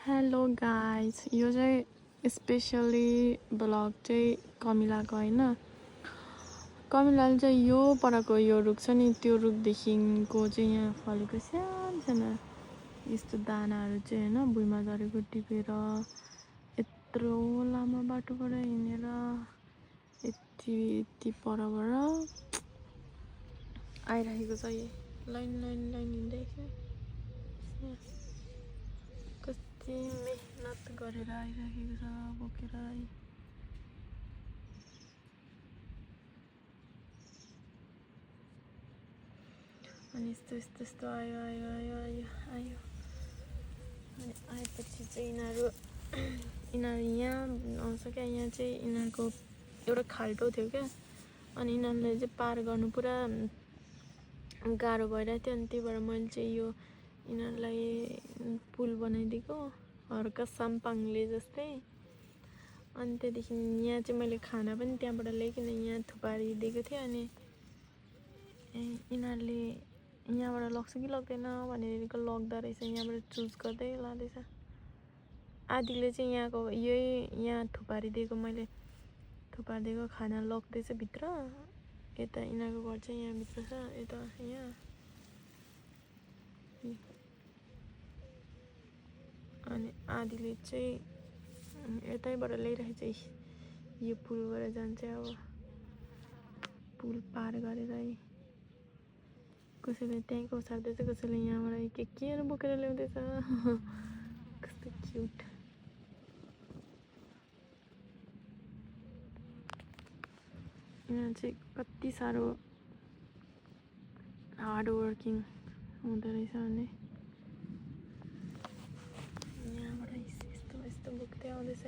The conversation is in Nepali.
हेलो गाइज, यो चाहिँ स्पेसली ब्लग चाहिँ कमिलाको होइन। कमिलाले चाहिँ यो परको यो रुख छ नि, त्यो रुखदेखिको चाहिँ यहाँ फलेको सानो यस्तो दानाहरू चाहिँ होइन भुइँमा झरेको टिपेर यत्रो लामो बाटोबाट हिँडेर यति परबाट आइरहेको छ। यही लाइन लाइन लाइन हिँड्दैछ। कति मेहनत गरेर आइरहेको छ बोकेर। अनि यस्तो आयो अनि आएपछि चाहिँ यिनीहरू यहाँ आउँछ क्या। यहाँ चाहिँ यिनीहरूको एउटा खाल्टो थियो क्या। अनि यिनीहरूलाई चाहिँ पार गर्नु पुरा गाह्रो भइरहेको थियो। अनि त्यही भएर मैले चाहिँ यो यिनीहरूलाई पुल बनाइदिएको हर्का साम्पाङले जस्तै। अनि त्यहाँदेखि यहाँ चाहिँ मैले खाना पनि त्यहाँबाट ल्याइकन यहाँ थुपारिदिएको थिएँ। अनि यिनीहरूले यहाँबाट लग्छ कि लग्दैन भनेर लग्दो रहेछ। यहाँबाट चुज गर्दै लाँदैछ। आदिले चाहिँ यहाँको यही यहाँ थुपारिदिएको मैले थुपारिदिएको खाना लग्दैछ भित्र। यता यिनीहरूको घर चाहिँ यहाँभित्र छ। यता यहाँ अनि आदिले चाहिँ यतैबाट ल्याइरहेको चाहिँ यो पुलबाट जान्छ। अब पुल पार गरेर कसैले त्यहीँको सार्दैछ, कसैले यहाँबाट केहरू बोकेर ल्याउँदैछ। कस्तो क्युट। यिनीहरू चाहिँ कति साह्रो हार्ड वर्किङ हुँदो रहेछ भने यहाँबाट यस्तो बोक्दै आउँदैछ।